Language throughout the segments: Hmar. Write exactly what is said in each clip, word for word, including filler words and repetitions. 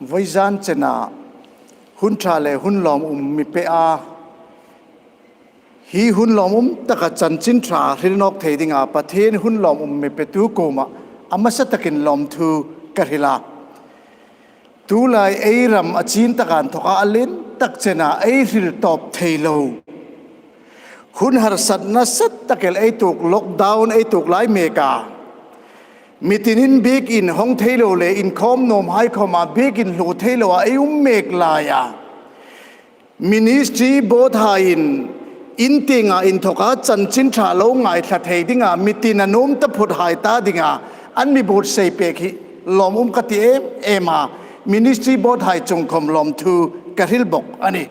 Vawizan chena hun ṭha le hun lawmum mi pe a, hi hun lawmum taka chanchin ṭha hril nawk thei dinga Pathien hun lawmum mi petu kuoma a hmasa takin lawmthu ka hril a. Tulai ei ram a chin taka inthawka a lien tak chena ei hril tawp thei lo, hun harsatna nasa tak el ei tuok, lockdown ei tuok lai mek a, mitinin biekin hawng thei lo le inkhawm nuomhai khawma biekin hlu thei loa ei um mek laia, ministry board haiin in tienga inthawka chanchin ṭha lo ngaithla thei dinga mitin a nuom taphawt hai ta dinga an mi buotsai pek hi lawmum ka ti em em a, ministry board hai chung khawm lawmthu ka hril bawk a nih.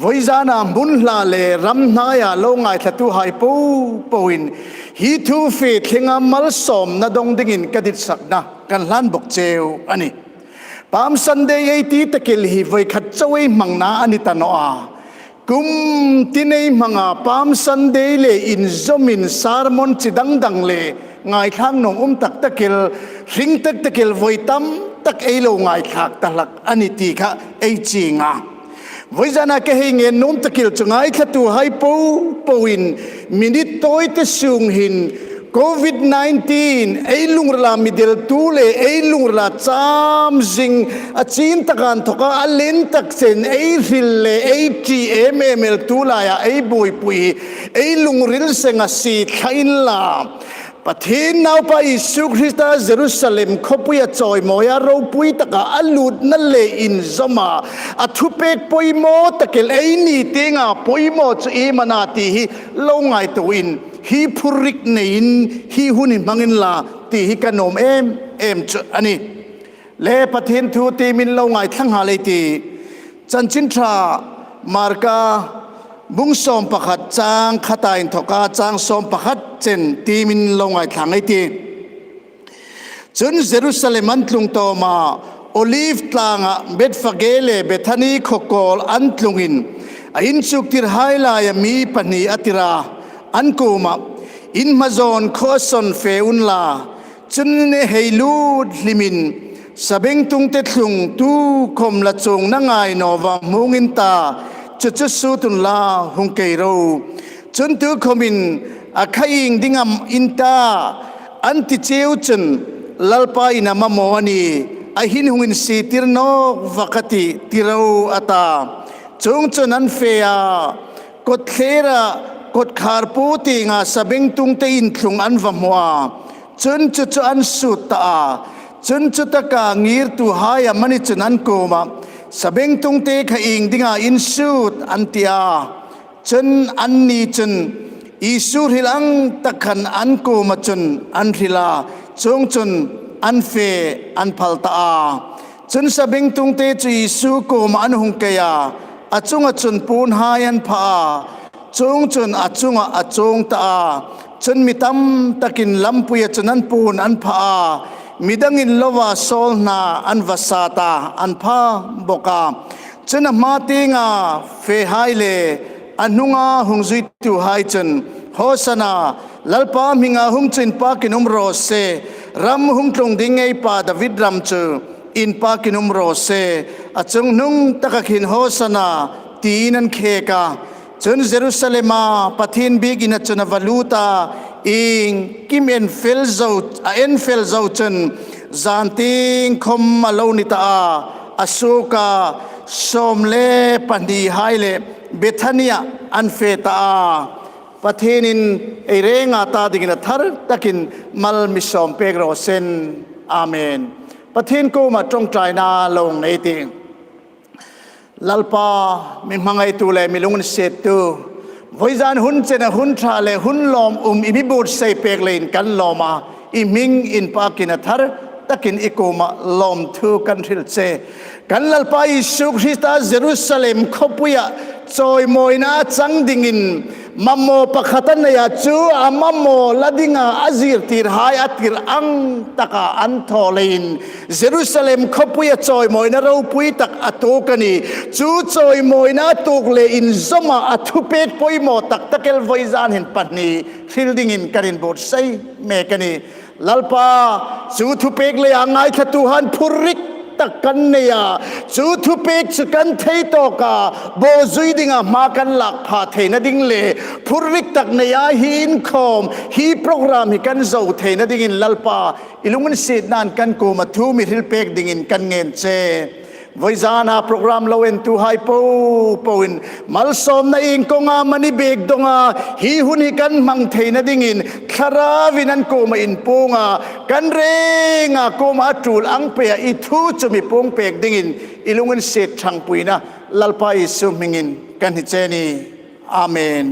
Vawizana hmun hla le ram hnaia lo ngaithlatuhai popoin hi thu fe thlenga malsawmna dawng dingin ka ditsakna kan hlan bawk cheu a nih. Palm Sunday ei ti tak el hi voikhat chau ei hmangna a ni ta naw a, kum tin ei hmanga Palm Sunday le inzawmin sermon chi dang dang le ngaithlak nuom um tak tak el, hring tak tak el voi tam tak ei lo ngaithlak ta hlak a ni ti kha ei chieng a. Vawizana ka hei ngen nuom tak el chu ngaithlatuhai popoin minit tawite sung hin covid nineteen ei lungrila mi deltu le ei lungrila cham zing a chin taka inthawka a lien tak chen ei hril le ei ṭi em em el tu laia ei buoipui hi ei lungril senga sie thla inla, Pathien Naupa Isu Krista Jerusalem khawpuia chawimawia ropui taka a lutna le inzawma a thupek poimaw tak el ei ni tienga poimaw chu iem a na ti hi lo ngaituoin hi phurrik neiin hi hun hi hmang inla ti hi ka nuom em em chu a nih. Le Pathien thu tiemin lo ngaithla nghal ei tih. Chanchin Ṭha Marka bung sawm pakhat chang khata inthawka chang sawm pakhat chen tiemin lo ngaithla nghal ei tih. Chun Jerusalem an tlung tawma, Olive tlanga Bethphage le Bethany khaw kawl an tlungin a inchuktirhai laia mi pahni a tira, an kuoma, "In hmazawn khaw a sawn fe unla, chun ei hei lut hlimin sabengtungte thlung tukhawm la chuongna ngai naw va hmung in ta, chu chu sut unla hung kei ro. Chun tukhawmin a kha ieng ding am in ta, an ti cheu chun, Lalpa in a mamaw a nih, a hin hung insietir nawk va ka tih, ti ro," a ta. Chuongchun an fe a, kawtthlera kawtkhar pu tienga sabengtungte inthlung an va hmu a, chun chu chu an sut ta a. Chun chutaka ngirtuhai amani chun an kuoma, "Sabengtungte kha ieng dinga in sut?" an ti a. Chun anni chun Isu hril ang tak khan an kuoma chun an hril a, chuongchun an fe an phal ta a. Chun sabengtungte chu Isu kuoma an hung kei a, a chunga chun puonhai an pha a, chuongchun a chunga a chuong ta a. Chun mi tam takin lampuia chun an puon an pha a, midangin lova sawl hna an va sat a, an pha bawk a. Chun a hma tienga fehai le a hnunga hung zuituhai chun, "Hosanna, Lalpa hminga hung chu inpakin um raw se, ram hung tlung ding ei pa David ram chu inpakin um raw se, a chunghnung taka khin Hosanna," tiin an khek a. Chun Jerusalema Pathien biekina chun a va lut a, iengkim en fel zo, a en fel zo chun zan tieng khawm a lo ni ta a, a suok a, sawm le pahnihai le Bethania an fe ta a. Pathienin ei renga ta dingin a thar takin mal mi sawm pek raw se. Amen. Pathien kuoma ṭawngṭaina lo nei ei tih. Lalpa, mi hmangaitu le mi lunginsiettu, vawizan hun chena hun ṭha le hun lawmum i mi buotsai pek leiin kan lawm a, i hming inpakin a thar takin i kuoma lawmthu kan hril che. Kan Lalpa Isu Krista Jerusalem khawpuia chawimawina a chang dingin mamaw pakhat a nei a, chu a mamaw la dinga a zirtirhai a tir ang taka an thaw leiin Jerusalem khawpuia chawimawina ropui tak a tuok a nih. Chu chawimawina a tuok le inzawma a thupek poimaw tak tak el vawizan hin pahni hril dingin kan inbuotsai mek a nih. Lalpa, chu thupek leia ngaithlatuhai phurrik tak kan nei a, chu thupek chu kan thei tawk a, bawzui dinga hma kan lak pha theina ding le phurrik tak neia hi inkhawm, hi program hi kan zo theina dingin Lalpa, i lunginsietnain kan kuoma thu mi hril pek dingin kan ngen che. Vawizana program lo entuhai popoin malsawmna iengkawnga mani bek dawnga hi hun hi kan hmang theina dingin Thlarauvin an kuoma inpuonga, kan renga kuoma a tul ang peia i thu chu mi puong pek dingin i lunginsiet ṭhangpuina Lalpa Isu hmingin kan hni che a nih. Amen.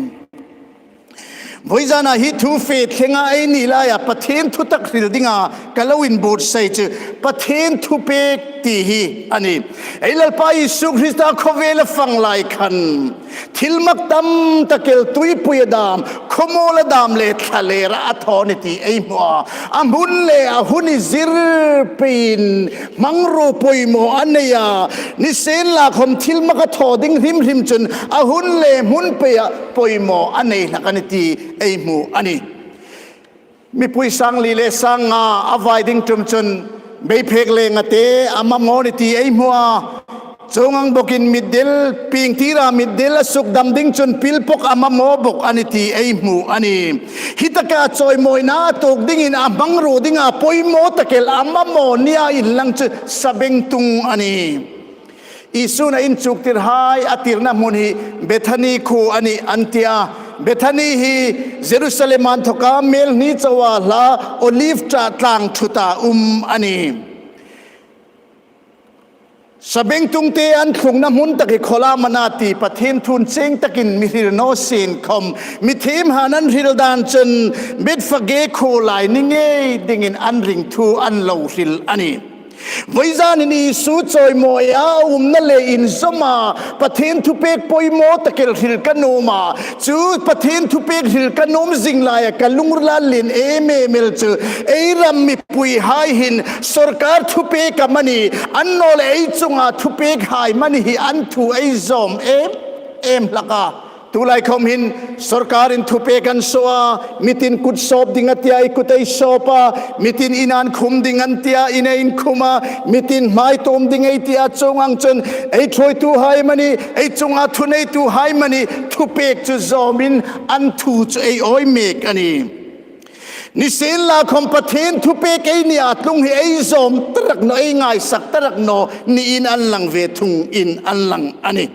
Vawizana hi thu fe thlenga ei ni laia Pathien thutak hril dinga ka lo inbuotsai chu Pathien thupek ti hi a nih. Ei Lalpa Isu Krista khawvela fang lai khan thilmak tam tak el tuipuia dam, khawmuola dam le thlalera a thaw a nih ti ei hmu a. A hmun le a hun hi zir peiin hmangruo poimaw a nei a. Nisienlakhawm thilmak a thaw ding hrim hrim chun a hun le hmun peia poimaw a nei hlak a nih ti ei hmu a nih. Mipui sang li le sang nga a vai ding ṭum chun beiphek le ngate a mamaw a nih ti ei hmu a. Chuong ang bawkin mitdel, pingtira mitdel a sukdam ding chun pilpawk a mamaw bawk a nih ti ei hmu a nih. Hi taka chawimawina a tuok dingin a hmangruo dinga poimaw tak el a mamaw nia inlang chu sabengtung a nih. Isu'n a inchuktirhai a tirna hmun hi Bethany khuo a nih an ti a. Bethany hi Jerusalem a inthoka mel hni chauha hla Olive ṭa tlang ṭhuta um a nih. Sabengtungte an thlungna hmun tak hi khawlam a na ti Pathien thu'n chieng takin mi hril naw sienkhawm, mi thiemhaiin an hril dan chun Bethphage khuo lai ni ngei dingin an ring thu an lo hril a nih. Vawizanin Isu chawimawia a umna le inzawma Pathien thupek poimaw tak el hril ka nuom a. Chu Pathien thupek hril ka nuom zing laia ka lungrila lien em em el chu ei ram mipuihai hin sawrkar thupek amani, annawleh ei chunga thupekhai amani hi an thu ei zawm em em hlak a. Tulai khawm hin sawrkarin thupek an suo a, mitin kut sawp ding a tia, ei kut ei sawp a, mitin in an khum ding an tia, in ei inkhum a, mitin hmai tuom ding ei tia, chuong ang chun ei thuoituhai amani, ei chunga thuneituhai amani thupek chu zawmin an thu chu ei awi mek a nih. Nisienlakhawm Pathien thupek ei nia tlung hi ei zawm ta rak naw, ei ngaisak ta rak naw niin an lang ve thungin an lang a nih.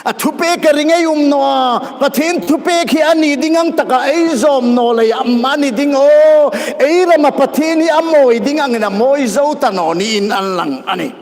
A thupek a ring ei um naw a, Pathien thupek hi a ni ding ang taka ei zawm naw leiin a ni ding aw, ei rama Pathien hi a mawi ding angin a mawi zo ta naw niin an lang a nih.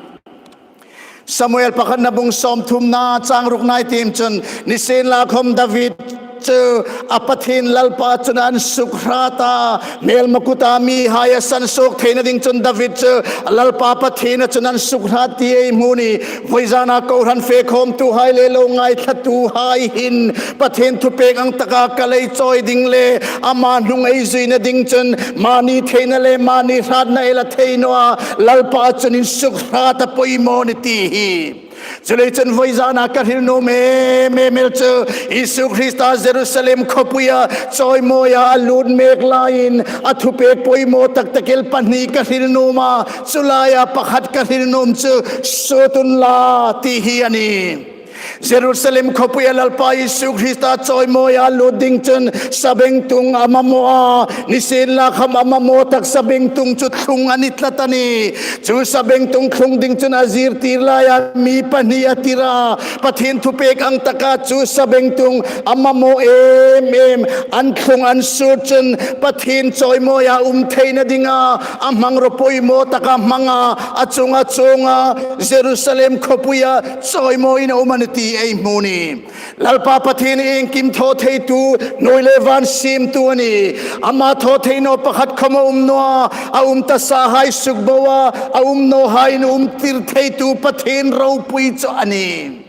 Samuel pakhatna bung sawmthumna chang rukna ei tiem chun nisienlakhawm David chu a Pathien Lalpa chun an sukhrat a, hmel makuta mihai a sansuok theina ding chun David chu Lalpa Pathiena chun an sukhrat ti ei hmu a nih. Vawizana kohran fe khawmtuhai le lo ngaithlatuhai hin Pathien thupek ang taka ka lei chawi ding le ama hnung ei zuina ding chun mani theina le mani hratna ei la thei naw a, Lalpa chun insukhrat a poimaw a nih ti hi. Chuleiin chun vawizana ka hril nuom em em el chu Isu Krista Jerusalem khawpuia chawimawia a lut mek laiin a thupek poimaw tak tak el pahni ka hril nuom a, chu laia pakhat ka hril nuom chu suot unla ti hi a nih. Jerusalem khawpuia Lalpa Isu Krista chawimawia lut ding chun sabengtung a mamaw a, nisienlakhawm a mamaw tak sabengtung chu thlung a ni tlat a nih. Chu sabengtung thlung ding chun a zirtir laia mi pahni a tir a, Pathien thupek ang taka chu sabengtung a mamaw em em, an thlung an suot chun Pathien chawimawia um theina dinga a hmangruo poimaw taka hmanga a chunga chuonga Jerusalem khawpuia chawimawiin a um a nih ti ei hmu a nih. Lalpa Pathien iengkim thaw theitu, hnuoi le van siemtu a nih. Ama thaw thei naw pakhat khawm a um naw a, a um tasahai sukbo a, a um nawhaiin umtir theitu Pathien ropui chu a nih.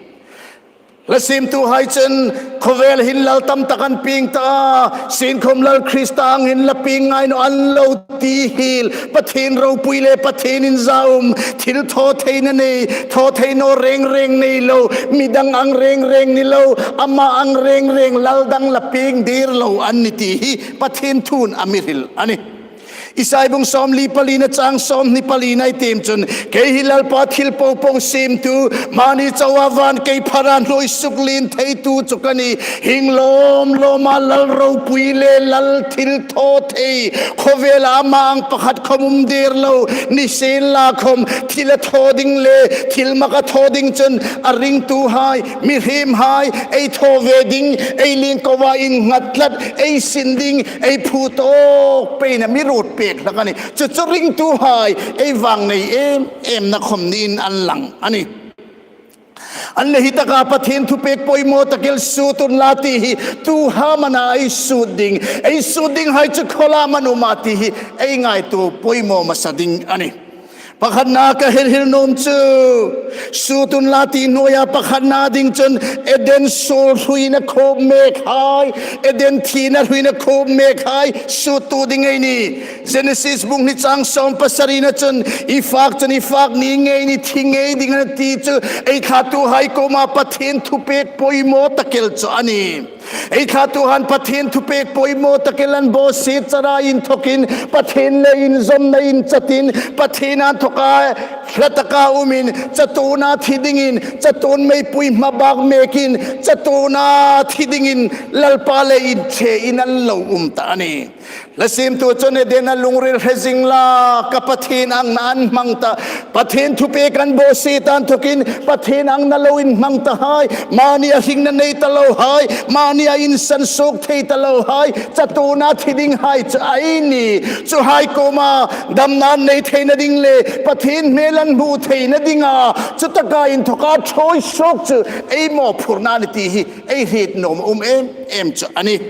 Hla siemtuhai chun khawvel hin lal tam tak an pieng ta a, sienkhawm Lal Krista ang hin la pieng ngai naw an lo ti hiel. Pathien ropui le Pathien inzaum, thil thaw theina nei, thaw thei naw reng reng nei lo, midang ang reng reng ni lo, ama ang reng reng lal dang la pieng dir lo an nih ti hi Pathien thu'n a mi hril a nih. Isai bung sawmli palina chang sawmhni palina ei tiem chun, kei hi Lalpa thil popo siemtu, mani chauha van kei phara hnuoi suklien theitu chu ka nih. Hieng lawm lawma lal ropui le lal thilthawthei, khawvela ama ang pakhat khawm um der lo, nisienlakhawm thil a thaw ding le thil mak a thaw ding chun a ringtuhai, mihriemhai, ei thaw ve ding, ei lien koa innghat tlat, ei sin ding, ei phu tawk peina mi ruot pek hlak a nih. Chu chu ringtuhai ei vangnei em emna khawm niin an lang a nih. Annawleh hi taka Pathien thupek poimaw tak el sut unla ti hi, tu ham a na ei sut ding, ei sut dinghai chu khaw lam an um a ti hi ei ngaituo poimaw masa ding a nih. Pakhatna ka hril nuom chu, sut unla ti hnuoia pakhatna ding chun Eden suol hruina khuop mekhai, Eden thina hruina khuop mekhai suttu ding ei nih. Genesis bung hni chang sawm pasarina chun, i fak chun i fak ni ngei ni thi ngei ding a na ti chu, ei thlatuhai kuoma Pathien thupek poimaw tak el chu a nih. Ei thlatuhaiin Pathien thupek poimaw tak el an bawsiet chara inthokin, Pathien le inzawmna inchatin, Pathien a inthoka hla taka umin, chatuona thi dingin, chatuon meipui hmabak mekin, chatuona thi dingin Lalpa le inṭhein an lo um ta a nih. Hla siemtu chun Eden-a lungril hre zing la, ka Pathien angna an hmang ta, Pathien thupek an bawsiet a inthokin, Pathien angna lo inhmang tahai, mani a hringna nei ta lohai, mani a insansuok thei ta lohai, chatuona thi dinghai chu ei nih. Chuhai kuoma damna an nei theina ding le Pathien hmel an hmu theina dinga, chu taka inthoka ṭhuoi suok chu ei mawphurna a nih ti hi ei hriet nuom a um em em chu a nih.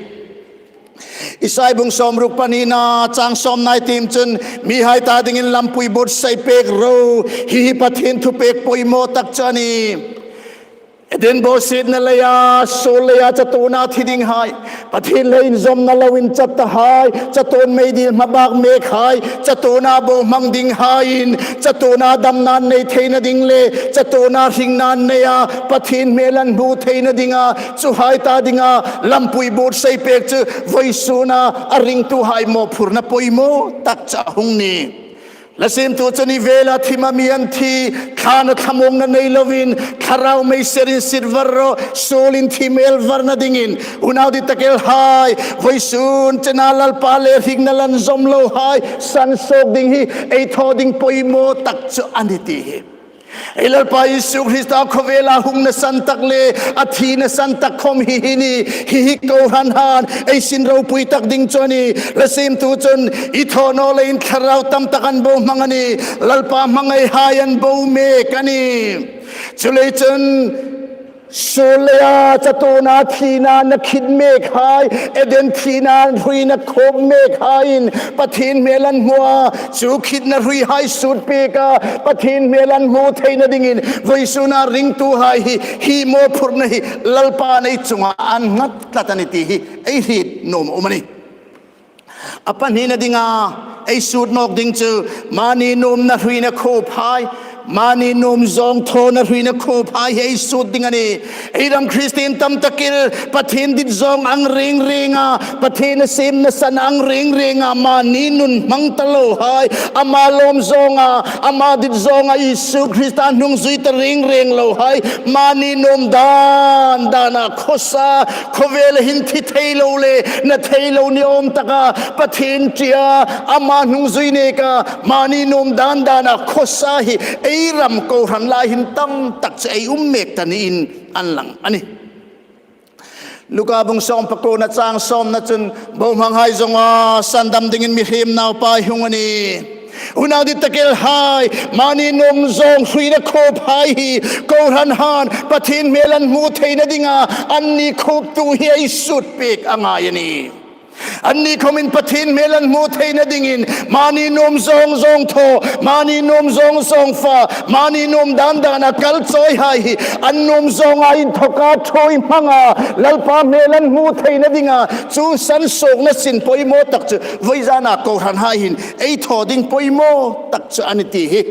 Isai bung sawmruk palina chang sawmna ei tiem chun, mihai ta dingin lampui buotsai pek ro, hi hi Pathien thupek poimaw tak chu a nih. Eden bawsietna leia, suol leia chatuona thi dinghai, Pathien le inzawmna lo inchat tahai, chatuon meidil hmabak mekhai, chatuona bohmang dinghaiin, chatuona damna an nei theina ding le chatuona hringna an nei a, Pathien hmel an hmu theina dinga, chuhai ta dinga lampui buotsai pek chu vawisuna a ringtuhai mawphurna poimaw tak chu a hung nih. Hla siemtu chun i vela thima mi an thi, thlana thlamuongna nei lovin, thlarau mei serin sit var rawh, suolin thi mel varna dingin. Unau dit tak elhai, vawisun chena Lalpa le hringna an zawm lohai sansuok ding hi ei thaw ding poimaw tak chu a nih ti hi. Ei Lalpa Isu Krista khawvela hungna san tak le a thina san tak khawm hi hi nih, hi hi kohranhan ei sin ropui tak ding chu a nih. Hla siemtu chun i thaw naw leiin thlarau tam tak an bohmang a nih, Lalpa hmangaihai an bo mek a nih. Chuleiin chun suol leia chatuona thina na khit mekhai, Eden thina hruina khuop mekhaiin Pathien hmel an hmu a, chu khitna hruihai sut pek a, Pathien hmel an hmu theina dingin vawisuna ringtuhai hi, hi mawphurna hi Lalpan ei chunga an nghat tlat a nih ti hi ei hriet nuom a um a nih. A pahnina dinga ei sut nawk ding chu mani nuomna hruina khuophai, mani nuom zawng thawna hruina khuophai hi ei sut ding a nih. Ei ram Kristien tam tak el Pathien dit zawng ang reng renga, Pathien a siemna san ang reng renga mani nun hmang ta lohai, ama lawm zawnga, ama dit zawnga Isu Krista hnungzui ta reng reng lohai, mani nuom dan dana khawsa, khawvela hin thi thei lo le na thei lo ni awm taka Pathien ṭia ama hnungzui neka mani nuom dan dana khawsa hi ei ram kohran lai hin tam tak chu ei um mek ta niin an lang a nih. Luka bung sawm pakuona chang sawmna chun bohmanghai zawnga sandam dingin mihriem naupa hung a nih. Unau dit tak elhai, mani nuom zawng hruina khuophai hi kohranhan Pathien hmel an hmu theina dinga anni khuoptu hi ei sut pek a ngai a nih. Anni khawmin Pathien hmel an hmu theina dingin mani nuom zawng zawng thaw, mani nuom zawng zawng fa, mani nuom dan dana kal chawihai hi an nuom zawnga inthoka ṭhuoi hmanga Lalpa hmel an hmu theina dinga chu sansuokna sin poimaw tak chu vawizana kohranhai hin ei thaw ding poimaw tak chu a nih ti hi.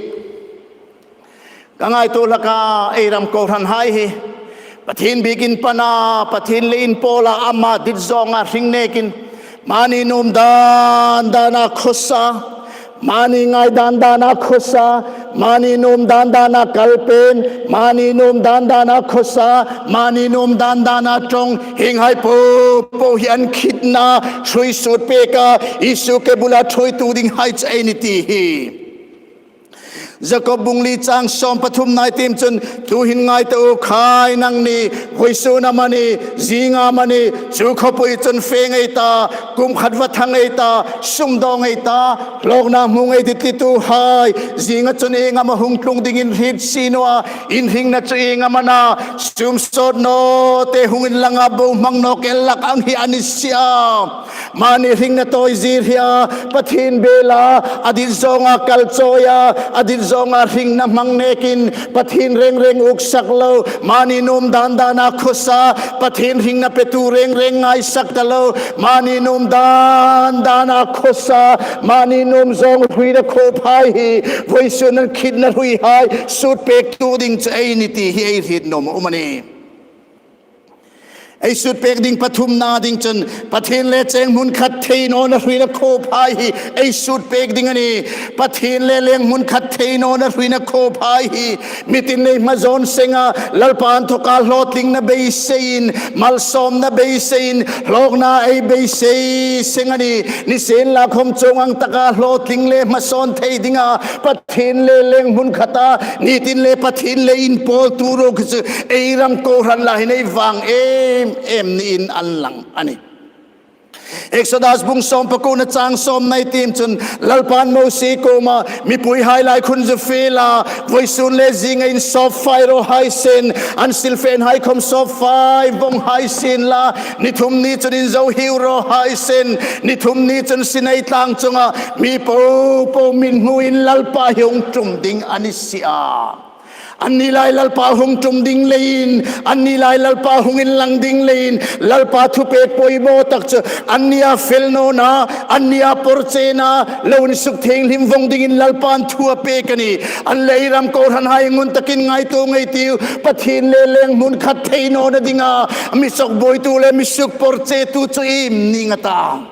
Ka ngaituo hlaka ei ram kohranhai hi Pathien biekin pana, Pathien le inpawla ama dit zawnga hring nekin, Mani nuom dan dana khawsa, mani ngai dan dana khawsa, mani nuom dan dana kalpen, mani nuom dan dana khawsa, mani nuom dan dana ṭawng, hienghai po po hi an khitna hrui sut pek a, Isu ke bula ṭhuoitu dinghai chu ei ni ti hi. Jakob bung li chang sawm pathumna ei tiem chun, tuhin ngai ta u khai, nangni vawisun amani, zing amani, chu khawpui chun fe ngei ta, kum khat va thang ngei ta, sum dawng ngei ta, hlawkna hmu ngei ti tituhai, zinga chun ieng am a hung tlung dingin hriet si naw a, in hringna chu ieng am a na, sum sawt naw te hung inlang a, bohmang nawk el lak ang hi a ni si a. Mani hringna tawi zir hi a, Pathien bel a, a dit zawnga kal chawi a, a dit zawnga hringna hmang nekin, Pathien reng reng uksak lo, mani nuom dan dana khawsa, Pathien hringna petu reng reng ngaisak ta lo, mani nuom dan dana khawsa, mani nuom zawng hruina khawphai hi, vawisun an khitna hruihai sut pektu ding chu ei ni ti hi ei hriet nuom a um a nih. Ei sut pek ding pathumna ding chun, Pathien le cheng hmun khat thei nawna hruina khawphai hi ei sut pek ding a nih. Pathien le leng hmun khat thei nawna hruina khawphai hi, mitin nei hma zawn senga, Lalpa inthoka hlawtlingna beiseiin, malsawmna beiseiin, hlawkna ei beisei seng a nih. Nisienlakhom chuong ang taka hlawtling le hmasawn thei dinga, Pathien le leng hmun khata, nitin le Pathien le inpawltu ruok chu ei ram kohran lai hin ei vang em em niin an lang a nih. Exodus bung sawm pakuona chang sawmna ei tiem chun, Lalpan Mosie kuoma, mipuihai lai khun zu fe la, vawisun le zinga insawp fai raw hai sien, an silfenhai khom sawp fai vawng hai sien la, ni thum ni chun inzo hiu raw hai sien, ni thum ni chun Sinai tlang chunga mi po po mit hmuin Lalpa hi hung ṭum ding a ni si a. Anni lai Lalpa hung ṭum ding leiin, anni lai Lalpa hung inlang ding leiin, Lalpa thupek poimaw tak chu, annia fel nawna, annia porchena, lo insuk thienghlim vawng dingin Lalpan thu a pek a nih. An le ei ram kohranhai ngun takin ngaituo ngei ei tiu, Pathien le leng hmun khat thei nawna dinga, mi suk buoitu le mi suk porchetu chu iem ning a ta.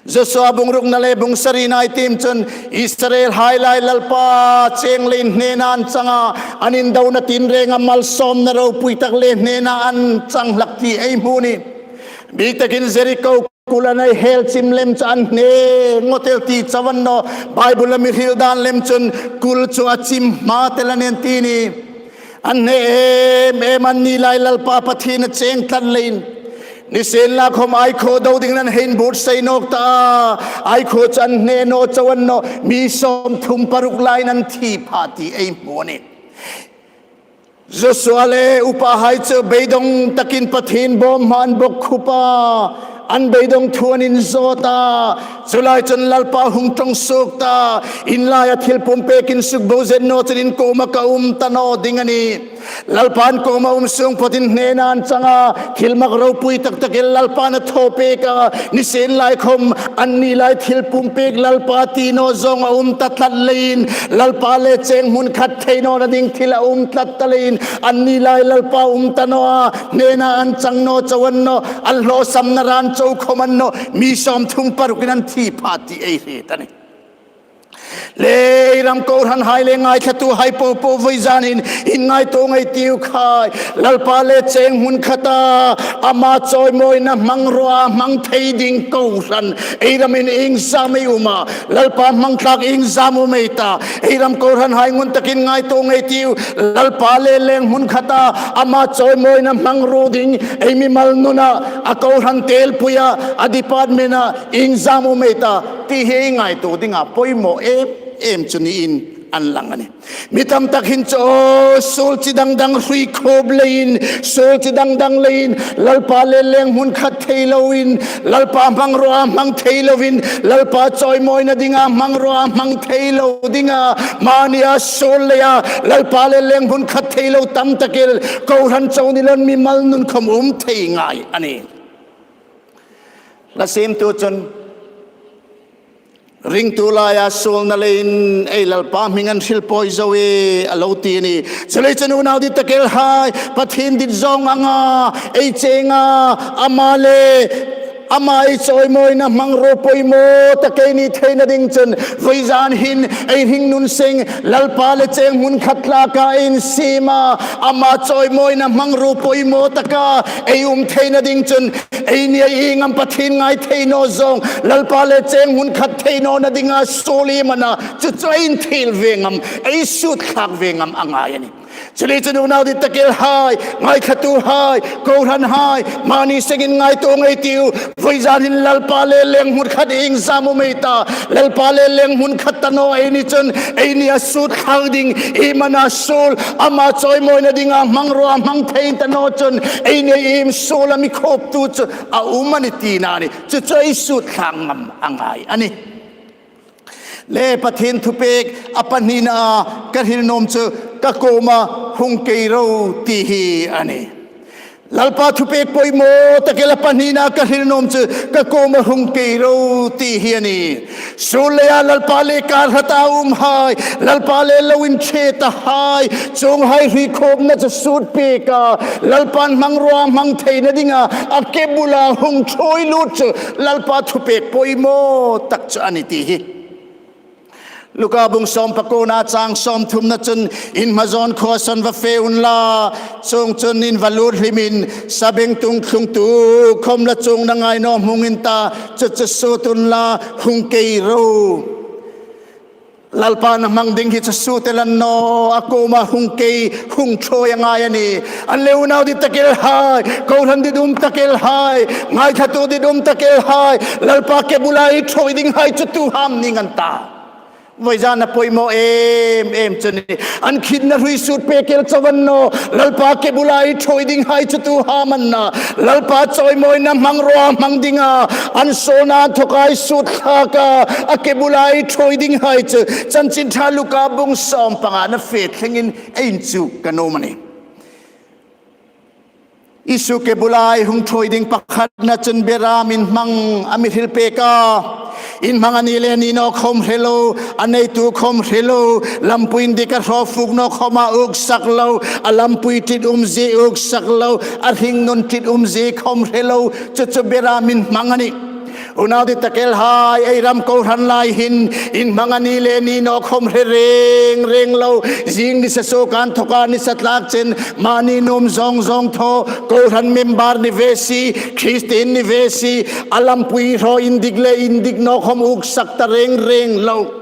Joshua bung rukna le bung sarina ei tiem chun, Israelhai lai Lalpa cheng le inhnena an chang a, an indona tinrenga malsawmna ropui tak le hnena an chang hlak ti ei hmu a nih. Bik takin Jericho kul an hei hel chim lem chu an hne ngawt el ti chau a ni naw. Bible-a mi hril dan lem chun kul chu a chim hma tel a nih an ti a nih. An hne em em, anni lai Lalpa Pathien a cheng tlat leiin. Nisienlakhom Aikho do dingin an hei inbuotsai nawk ta a. Aikho chu an hne naw chau a ni naw, mi sawmthum paruk laiin an thi pha ti ei hmu a nih. Joshua le upahai chu beidawng takin Pathien bawm hma an bawkkhup a, an beidawng thu an inzawt a. Chu lai chun Lalpa hung ṭawng suok ta, in laia thil pumpek insuk bo zet naw chun in kuoma ka um ta naw ding a nih. Lalpa an kuoma um sung pawtin hnena an chang a, thil mak ropui tak takin Lalpan a thaw pek a, nisienlakhom anni lai thil pumpek Lalpa ti naw zawnga um ta tlat leiin, Lalpa le cheng hmun khat thei nawna ding thil a um tlat ta leiin, anni lai Lalpa um ta naw a, hnena an chang naw chau a ni naw, an hlawsamna ran chau khom a ni naw, mi sawmthum parukin an thi pha ti ei hriet a nih. Le ei ram kohranhai le ngaithlatuhai po po, vawizanin in ngaituo ngei ei tiu khai. Lalpa le cheng hmun khata ama chawimawina hmangruo a hmang thei ding kohran ei ramin iengzam ei um a? Lalpa hmang tlak iengzam um ei ta? Ei ram kohranhai ngun takin ngaituo ngei ei tiu. Lalpa le leng hmun khata ama chawimawina hmangruo ding ei mimal nuna, a kohran telpuia, a department-a iengzam um ei ta ti hi ei ngaituo dinga poimaw em em chu niin an lang a nih. Mi tam tak hin chu, aw, suol chi dang dang hrui khawp leiin, suol chi dang dang leiin, Lalpa le leng hmun khat thei loin, Lalpa hmangruoa hmang thei loin, Lalpa chawimawina dinga hmangruoa hmang thei lo dinga, mania suol leia Lalpa le leng hmun khat thei lo tam tak el, kohran chau ni loin mimal nun khom um thei ngai a nih. Hla siemtu chun, ringtu laia suolna leiin ei Lalpa hming an hril pawi zo e, a lo ti a nih. Chuleiin chun unau dit tak el hai, Pathien dit zawng anga ei cheng a, ama le Ama ei chawimawina hmangruo poimaw tak ei ni theina ding chun, vawizan hin ei hringnun seng, Lalpa le cheng hmun khat thlaka ei insiem a, ama chawimawina hmangruo poimaw taka ei um theina ding chun, ei ni ei ngam Pathien ngai thei naw zawng, Lalpa le cheng hmun khat thei nawna dinga suol ei man a, chu chu ei inthil ve ngam, ei sutthlak ve ngam a ngai a nih. Chuleiin chun unau dit takel hai, ngaithlatuhai, kohranhai, mani sengin ngaituo ngei ei tiu, vawizan hin Lalpa le leng hmun khat iengzam um ei ta, Lalpa le leng hmun khat ta naw ei ni chun, ei ni a sutthlak ding, ei man a suol, ama chawimawina dinga hmangruo hmang thei ta naw chun, ei ni ei im suol a mi khawptu chu a um a nih tina a nih, chu chu ei sutthlak ngam a ngai a nih. Le Pathien thupek a pahnina ka hril nuom chu ka kuoma hung kei ro ti hi a nih. Lalpa thupek poimaw takel a pahnina ka hril nuom chu ka kuoma hung kei ro ti hi a nih. Suol leia Lalpa le kar hrat a umhai, Lalpa le lo inṭhe tahai, chuonghai hriet khawpna chu sut pek a, Lalpan hmangruo hmang theina dinga a ke bula hung ṭhuoi lut chu Lalpa thupek poimaw tak chu a nih ti hi. Luka bung sawm pakuona chang sawmthumna chun, in hmazawn khuoa sawn va fe unla, chuongchun in va lut hlimin, sabengtung thlungtu khawm la chuongna ngai naw hmungin ta, chu chu sut unla, hung kei ro. Lalpan a hmang ding hi chu sut el a ni naw, a kuoma hung kei, hung ṭhuoi a ngai a nih. An le unau dit takel hai, kohran dit um takel hai, ngaithlatu dit um takel hai, Lalpa ke bula ei ṭhuoi dinghai chu tu ham ning an ta. Vawizan a poimaw em em chu a nih. An khitna hrui sut pek el chau a ni naw, Lalpa ke bula ei ṭhuoi dinghai chu tu ham an na. Lalpa chawimawina hmangruo hmang dinga, an suolna inthoka ei sutthlak a, a ke bula ei ṭhuoi dinghai chu Chanchin Ṭha Luka bung sawm pangana fe thlengin ei inchuk ka nuom a nih. Isu ke bula ei hung ṭhuoi ding pakhatna chun beram inhmang a mi hril pek a. Inhmang a ni le ni naw khawm hre lo, a neitu khawm hre lo, lampui indik a hraw fuk naw khawma uksak lo, a lampui ṭitum zie uksak lo, a hringnun ṭitum zie khawm hre lo, chu chu beram inhmang a nih. Unau dit takel hai, ei ram kohran lai hin, inhmang a ni le ni naw khawm hre reng reng lo, zing nisa suok inthoka nisa tlak chen, mani nuom zawng zawng thaw, kohran member ni ve si, Kristien ni ve si, a lampui hraw indik le indik naw khawm uksak ta reng reng lo.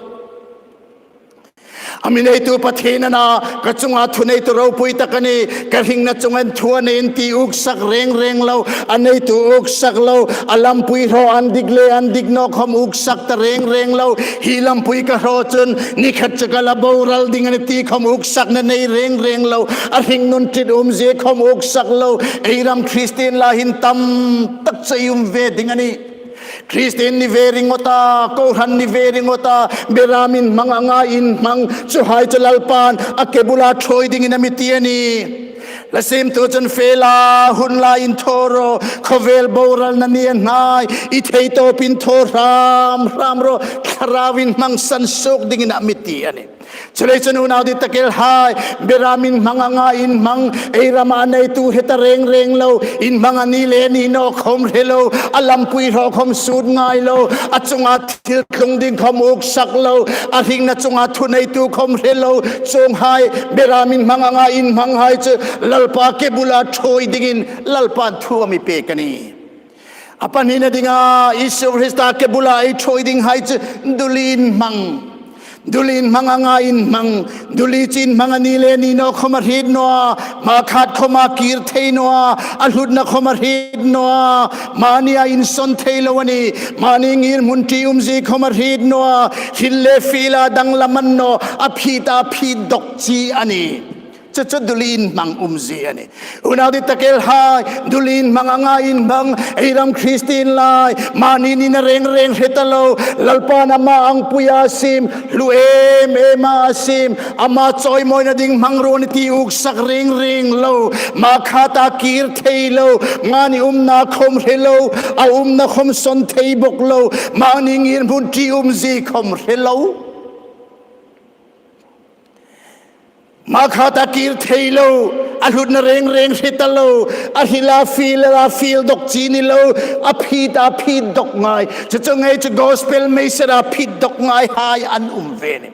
A mi neitu Pathien a na, ka chunga thuneitu ropui tak a nih, ka hringna chunga thu a nei ti uksak reng reng lo, a neitu uksak lo, a lampui hraw indik le indik naw khawm uksak ta reng reng lo, hi lampui ka hraw chun ni khat chu ka la boral ding a nih ti khawm uksakna nei reng reng lo, a hringnun ṭitum zie khawm uksak lo, ei ram Kristien lai hin tam tak chu ei um ve ding a nih. Kristien ni ve ringawta, kohran ni ve ringawta, beram inhmang anga inhmang, chuhai chu Lalpan a ke bula ṭhuoi dingin a mi ti a nih. La siemtu chun fe la, hun la, inthaw ro, khawvel boralna ni a hnai, i theitawpin thaw hram hram ro, thlarau inhmang san suok dingin a mi ti a nih. Chuleiin chun unau dit takel hai, beram inhmang anga inhmang, ei rama neitu hre ta reng reng lo, inhmang a ni le ni naw khawm hre lo, a lampui hraw khawm sut ngai lo, a chunga thil tlung ding khawm uksak lo, a hringna chunga thuneitu khawm hre lo, chuonghai, beram inhmang anga inhmanghai chu Lalpa ke bula ṭhuoi dingin Lalpan thu a mi pek a nih. A pahnina dinga Isu Krista ke bula ei ṭhuoi dinghai chu dul inhmang. Dul inhmang anga inhmang. Dul chu inhmang a ni le ni naw khawm a hriet naw a. Hma khat khawma kir thei naw a. A hlutna khawm a hriet naw a. Mania insawn thei lo a nih. Mani ngirhmun ṭitum zie khawm a hriet naw a. Hril le fiel a danglam a ni naw. A phit a phit dawk chi a nih. Chu chu dul inhmang umzie a nih. Unau dit takel hai, dul inhmang anga inhmang, ei ram Kristien lai, mani nina reng reng hre ta lo, Lalpan ama angpuia a siem, hlu em ema a siem, ama chawimawina ding hmangruo a nih ti uksak reng reng lo, hma khata kir thei lo, mani umna khawm hre lo, a umna khawm sawn thei bawk lo, mani ngirhmun ṭitum zie khawm hre lo. Hmakhat a kir thei lo, a hlutna reng reng hre ta lo, a hril a fiel a fiel dawk chi ni lo, a phit a phit dawk ngai. Chu chu ngei chu gospel message a phit dawk ngai hai an um ve ni.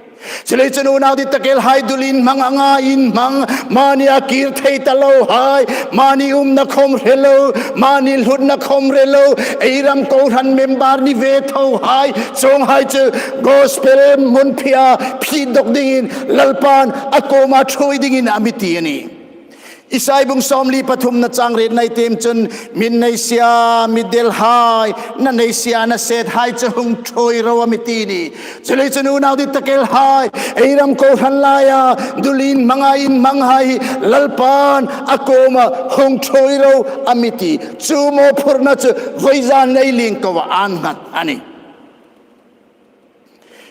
Chuleiin chun unau dit tak el hai, dulin hmang anga inhmang, mani a kir thei ta lo hai, mani umna khom hre lo, mani hlutna khom hre lo, ei ram kohran member ni ve tho hai, chuong hai chu gospel hmunphiah phit dawk dingin Lalpan a kuoma ṭhuoi dingin a mi ti a nih. Isai bung sawmli pathumna chang rietna ei tiem chun, "Min nei sia, mi del hai, na nei sia, na set hai chu hung ṭhuoi ro," a mi ti a nih. Chuleiin chun unau dit tak el hai, ei ram kohran laia dulin hmanga inhmang hai hi Lalpan a kuoma hung ṭhuoi ro a mi ti. Chu mawphurna chu vawizan ei lien ko a, an nghat a nih.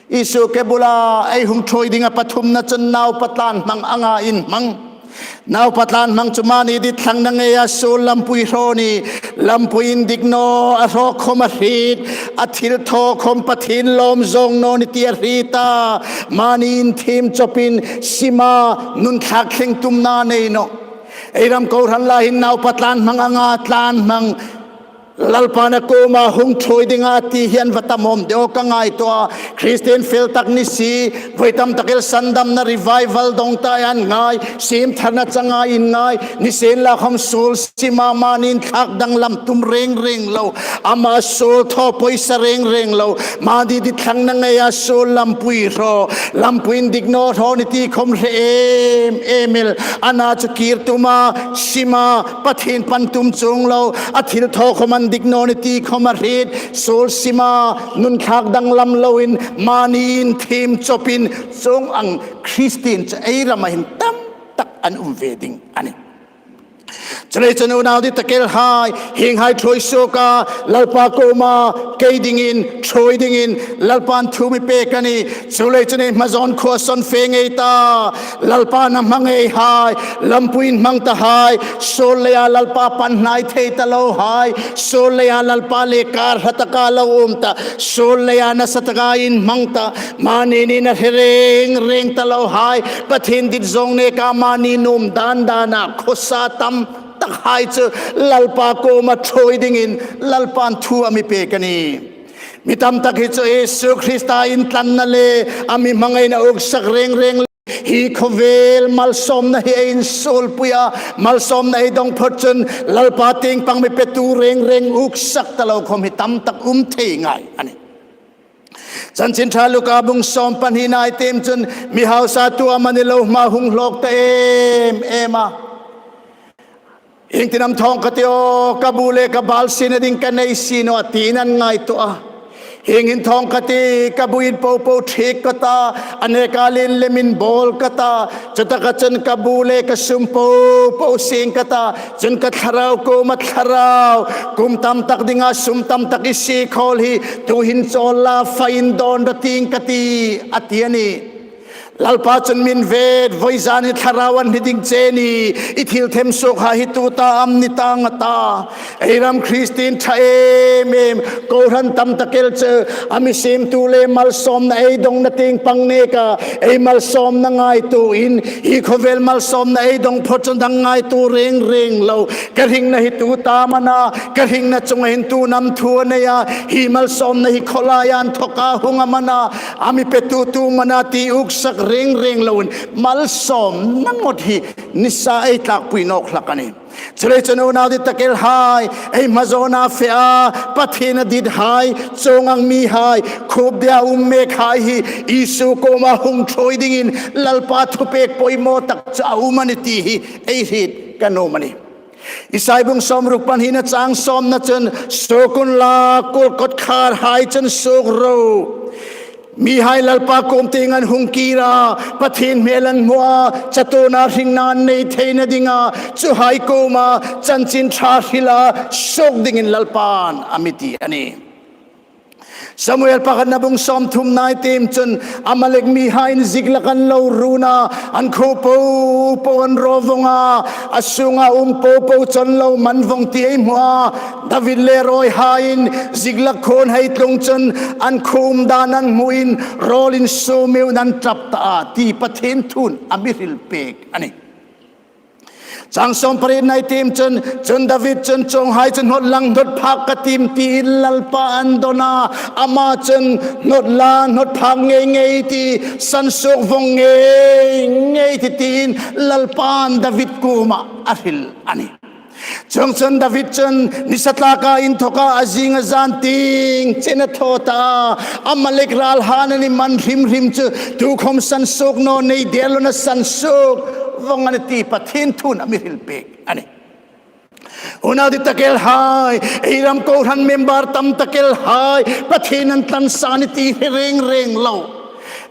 Isu ke bula ei hung ṭhuoi dinga pathumna chun naupa tlan hmang anga inhmang. Naupa tlan hmang chu mani dit thlang na ngeia suol lampui hraw ni, lampui indik naw a hraw khom a hriet, a thilthaw khom Pathien lawm zawng naw ni ti a hriet a, mani inthiem chawpin sima nun thlak thleng tumna nei naw. Ei ram kohran lai hin naupa tlan hmang anga tlan hmang Lalpan a kuoma hung ṭhuoi dinga ti hi an va tam awm deu ka ngaituo a. Christian fel tak ni si, voi tam tak el sandamna revival dawng ta an ngai, siem tharna changa inngai, nisienlakhom suol sima mani inthlak danglam tum reng reng lo, ama suol thaw pawisa reng reng lo, mani dit thlang na ngeia suol lampui hraw, lampui indik naw hraw ni ti khom hre em em el, ana chu kir tuma, sima, Pathien pan tum chuong lo, a thilthaw khom indik naw ni ti khom a hriet, suol sima nun thlak danglam loin, mani inthiem chawpin, chuong ang Christian chu ei rama hin tam tak an um ve ding a nih. Chuleiin chun unau dit tak el hai, hieng hai ṭhuoi suok a, Lalpa kuoma kei dingin, ṭhuoi dingin, Lalpan thu mi pek a nih. Chuleiin chun ei hmazawn khuo sawn fe ngei ta, Lalpan a hmang ei hai, lampui inhmang ta hai, suol leia Lalpa pan hnai thei ta lo hai, suol leia Lalpa le kar hla taka lo um ta, suol leia nasa taka inhmang ta, mani nina hre reng reng ta lo hai, Pathien dit zawng neka mani nuom dan dana khawsa tam tak hai chu Lalpa kuoma ṭhuoi dingin Lalpan thu a mi pek a nih. Mi tam tak hi chu Isu Krista intlanna le a mi hmangaina uksak reng reng le hi khawvel malsawmna hi ei insuolpui a, malsawmna ei dawng phawt chun Lalpa tieng pang mi petu reng reng uksak ta lo khom hi tam tak um thei ngai a nih. Chanchin Ṭha Luka bung sawm pahnina ei tiem chun, mi hausa tu amani lo hma hung hlawk ta em em a. Iengtin am thawng ka ti aw, ka bu le ka bal siena ding ka nei si naw a, tiin an ngaituo a. Hieng hin thawng ka ti, ka bu inpo po thik ka ta, a neka lien lem inbawl ka ta, chutaka chun ka bu le ka sum po po sing ka ta, chun ka thlarau kuoma, thlarau, kum tam tak dinga sum tam tak i sie khawl hi, tuhin chawl la, fai indawn rawh, tiin ka ti, a ti a nih. Lalpa chun, min vet, vawizan hi thlarau an hni ding che ni, i thil them suok hai hi tu ta am ni tang a ta. Ei ram Christian ṭha em em, kohran tam tak el chu, a mi siemtu le malsawmna ei dawngna tieng pang neka, ei malsawmna ngaituoin, hi khawvel malsawmna ei dawng phawt chun dang ngaituo reng reng lo. Ka hringna hi tu ta am a na, ka hringna chunga hin tu am thu a nei a, hi malsawmna hi khawlai a inthawka hung am a na, a mi petu tu am a na ti uksak reng reng loin, malsawmna ngot hi nisa ei tlakpui nawk hlak a nih. Chuleiin chun unau dit tak el hai, ei hmazawnga fe a, Pathien a dit hai, chuong ang mi hai, khup dia um mek hai hi, Isu kuoma hung ṭhuoi dingin, Lalpa thupek poimaw tak chu a um a nih ti hi, ei hriet ka nuom a nih. Isai bung sawmruk pahnina chang sawmna chun, suok unla, kul kawtkhar hai chun suok ro. Mi hai Lalpa kuom tieng an hung kir a, Pathien hmel an hmu a, chatuona hringna an nei theina dinga, chu hai kuoma chanchin ṭha hrila suok dingin Lalpan a mi ti a nih. Samuel pakhatna bung sawmthumna i tiem chun, Amalek mihaiin Ziklag an lo run a, an khuo po po an raw vong a, a sunga um po po chu an lo man vong ti ei hmu a. David le rawihaiin Ziklag khuo hei tlung chun an khuo um dan an hmuin rawl insuo meuin an ṭap ta a, ti Pathien thu'n a mi hril pek a nih. Chang sawmparietna i tiem chun, chun David chun, chuonghai chu hnawt lang hnawt phak ka tiem tiin Lalpa an dawn a, ama chun hnawt lang hnawt phak ngei ngei ti, sansuok vong ngei ngei ti tiin Lalpa'n David kuomah a hril a nih. Chuongchun David chun nisa tlaka inthawka a zing a zan tieng chen a thaw ta a, Amalek ralhaiin an man hrim hrim chu tukhawm sansuok naw nei der lo, a sansuok vong a nih ti Pathien thu'n a mi hril pek a nih. Unau dit tak el hai, ei ram kohran member tam tak el hai, Pathien an tlan sa a nih ti hre reng reng lo.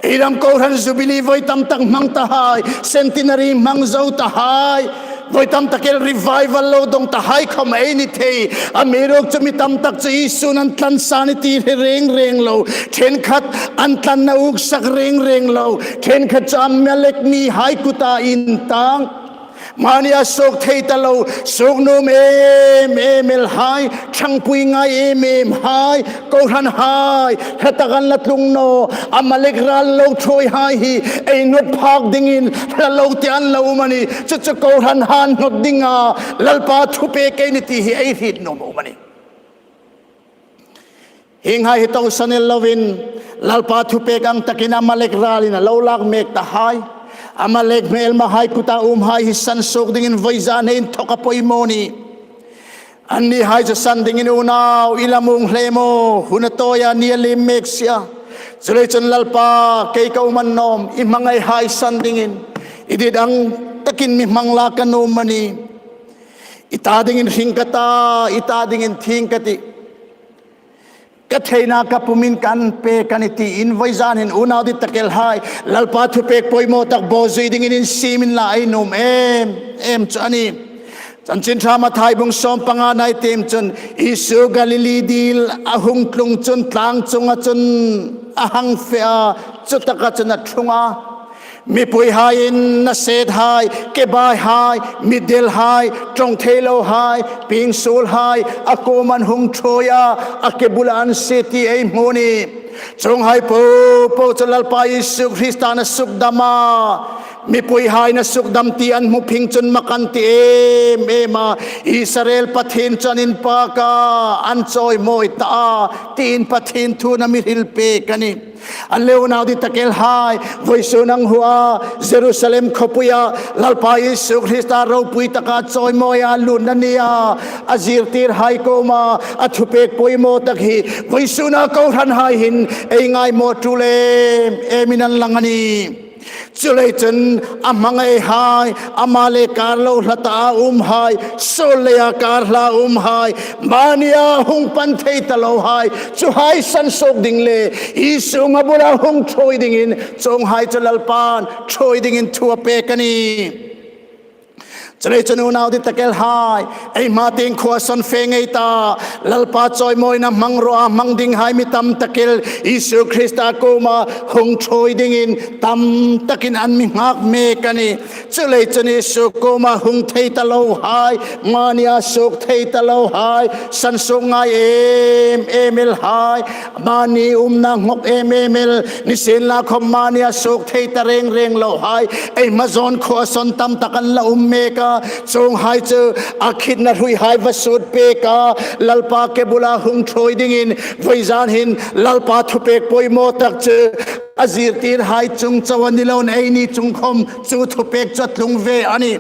Ei ram kohran Jubilee voi tam tak hmang ta hai, Centenary hmang zo ta hai, voi tam tak el revival lo dong ta hai khawm ei ni thei. Amiruokchu mi tam tak chu Isu'n an tlan sa a nih ti hre reng reng lo. Ṭhenkhat an tlanna uksak reng reng lo. Ṭhenkhat chu Amalek mihai kuta intang. Mani a suok thei ta lo, suok nuom em em el hai, ṭhangpui ngai em em hai, kohran hai, hla tak an la tlung naw, Amalek ral lo ṭhuoi hai hi, ei hnawt phak dingin, hla lo te an lo um a nih, chu chu kohran hai hnawt dinga, Lalpa thupek ei nih ti hi ei hriet nuom a um a nih. Hienghai hi tosan el lovin, Lalpa thupek ang takin Amalek ralin a lo lak mek ta hai. Amalek hmelmahai kuta umhai hi sansuok dingin vawizan hin inthawk a poimaw a nih. Annihai chu san dingin unau, i la muong hle maw, hun a tawi a, ni a liem mek si a. Chuleiin chun Lalpa, kei ka um a nuom, i hmangaihai san dingin, i dit ang takin mi hmang la ka nuom a nih. I ta dingin hring ka ta, i ta dingin thieng ka tih. Ka theina ka pumin kan pek a nih tiin vawizan hin unau dit tak el hai, Lalpa thupek poimaw tak bawzui dingin insiem inla ei nuom em em chu a nih. Chanchin Ṭha Mathai bung sawmpangana i tiem chun, Isu Galili dil a hung tlung chun tlang chunga chun a hang fe a, chutaka chun a ṭhung a. Mipuihaiin nasethai, kebaihai, mitdelhai, ṭawng thei lohai, pieng suolhai, a kuomah an hung ṭhuoi a, a ke bula an sie ti ei hmu a nih. Chuonghai po po chu Lalpa Isu Krista'n a sukdam a. Mipuihaiin a sukdam ti an hmu phing chun mak an ti em em a. Israel Pathien chu an inpak a, an chawimawi ta a, tiin Pathien thu'n a mi hril pek a nih. An le unau dit tak el hai, vawisun ang hua, Jerusalem khawpuia, Lalpa Isu Krista ropui taka chawimawi a lutna nia, a zirtirhai kuoma, a thupek poimaw tak hi, vawisuna kohranhai hin, ei ngaimaw tul em emin an lang a nih. Chuleiin chun a hmangaihai, ama le kar lo hla ta a umhai, suol leia kar hla umhai, mania hung pan thei ta lohai, chuhai sansuok ding le, Isu a bula hung ṭhuoi dingin, chuonghai chu Lalpa'n ṭhuoi dingin thu a pek a nih. Chuleiin chun unau dit tak el hai, ei hma tieng khuo a sawn fe ngei ta, Lalpa chawimawina hmang raw a hmang dinghai mi tam tak el, Isu Krista kuoma hung ṭhuoi dingin tam takin an mi nghak mek a nih. Chuleiin chun Isu kuoma hung thei ta lohai, mania suok thei ta lohai, sansuok ngai em em el hai, mani umna ngawk em em el, nisienlakhawm mania suok thei ta reng reng lohai, ei hma zawn khuo a sawn tam tak an la um mek a, chuonghai chu a khitna hruihai va sut pek a, Lalpa ke bula hung ṭhuoi dingin, vawizan hin Lalpa thupek poimaw tak chu a zirtirhai chung chau a ni loin eini chung khawm chu thupek chu a tlung ve a nih.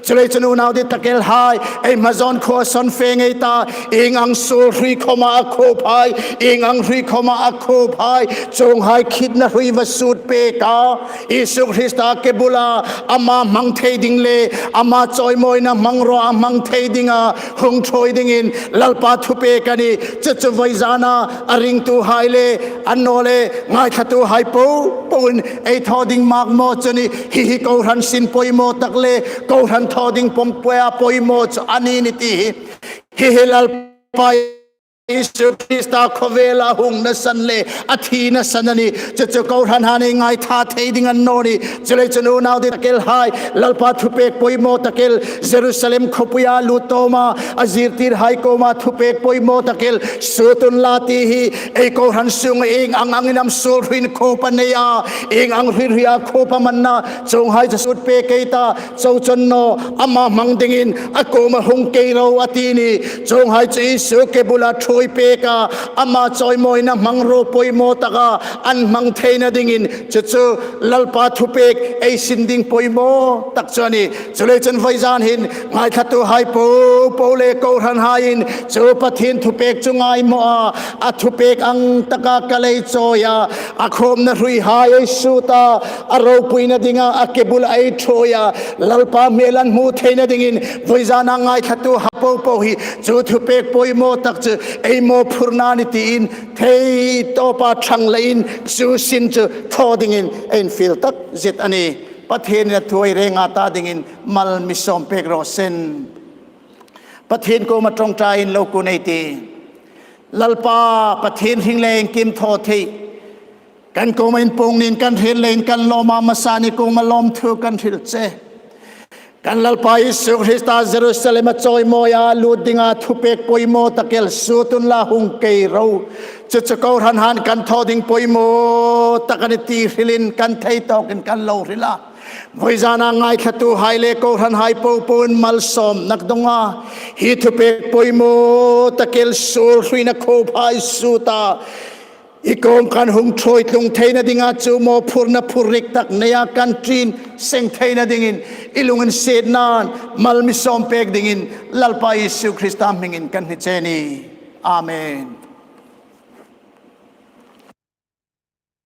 Chuleiin chun unau dit tak el hai, ei hma zawn khuo a sawn fe ngei ta, ieng ang suol hrui khawma a khuophai, ieng ang hrui khawma a khuophai, chuonghai khitna hrui va sut pek a, Isu Krista ke bula ama hmang thei ding le, ama chawimawina hmang raw a hmang thei dinga hung ṭhuoi dingin Lalpa thupek a nih. Chu chu vawizana a ringtuhai le, annawleh ngaithlatuhai po poin ei thaw ding mak maw chu a nih, hi hi kohran sin poimaw tak le, kohran thaw ding pawm poi a poimaw chu a ni a nih ti hi. Hi hi Lalpa Isu Krista khawvela hungna san le a thina san a nih. Chu chu kohranhai ngaitha thei ding a ni naw ni. Chuleiin chun unau dit tak el hai, Lalpa thupek poimaw tak el, Jerusalem khawpuia lut tawma a zirtirhai kuoma thupek poimaw tak el sut unla ti hi ei kohran sunga ieng ang angin am suol hruin khawp a nei a, ieng ang hri hria khawp am a na, chuonghai chu sut pek ei ta, chu chu a ni naw, ama hmang dingin a kuoma hung kei ro a ti a nih. Chuonghai chu Isu ke bula thuoi pek a, ama chawimawina hmang ro poimaw taka an hmang theina dingin chu chu Lalpa thupek ei sin ding poimaw tak chu a nih. Chuleiin chun vawizan hin ngaithlatuhai popo le kohranhaiin chu Pathien thupek chu ngai maw a, a thupek ang taka ka lei chawi a, a khawmna hruihai ei sut a, a ropuina dinga a ke bula ei thuoi a, Lalpa hmel an hmu theina dingin vawizana ngaithlatuhai popo hi chu thupek poimaw tak chu ei mawphurna a nih tiin thei tawpa ṭhang leiin chu sin chu thaw dingin ei infiel tak zet a nih. Pathienin a thu ei renga ta dingin mal mi sawm pek raw se. Pathien kuoma ṭawngṭaiin lo kun ei tih. Lalpa Pathien hring le iengkim thaw thei, kan kuoma inpuong niin kan hril leiin kan lawm a, masa ni kuoma lawmthu kan hril che. Kan Lalpa Isu Krista Jerusalema chawimawia lut dinga thupek poimaw tak el sut unla hung kei ro. Chu chu kohranhaiin kan thaw ding poimaw tak a nih ti hrilin kan thei tawkin kan lo hril a. Vawizana ngaithlatuhai le kohranhai popoin malsawmna ka dong a. Hi thupek poimaw tak el suol hruina khawphai sut a, i kuoma kan hung thuoi tlung theina dinga chu mawphurna phurrik tak neia kan ṭin seng theina dingin i lunginsietnain mal mi sawm pek dingin Lalpa Isu Krista hmingin kan hni che a nih. Amen.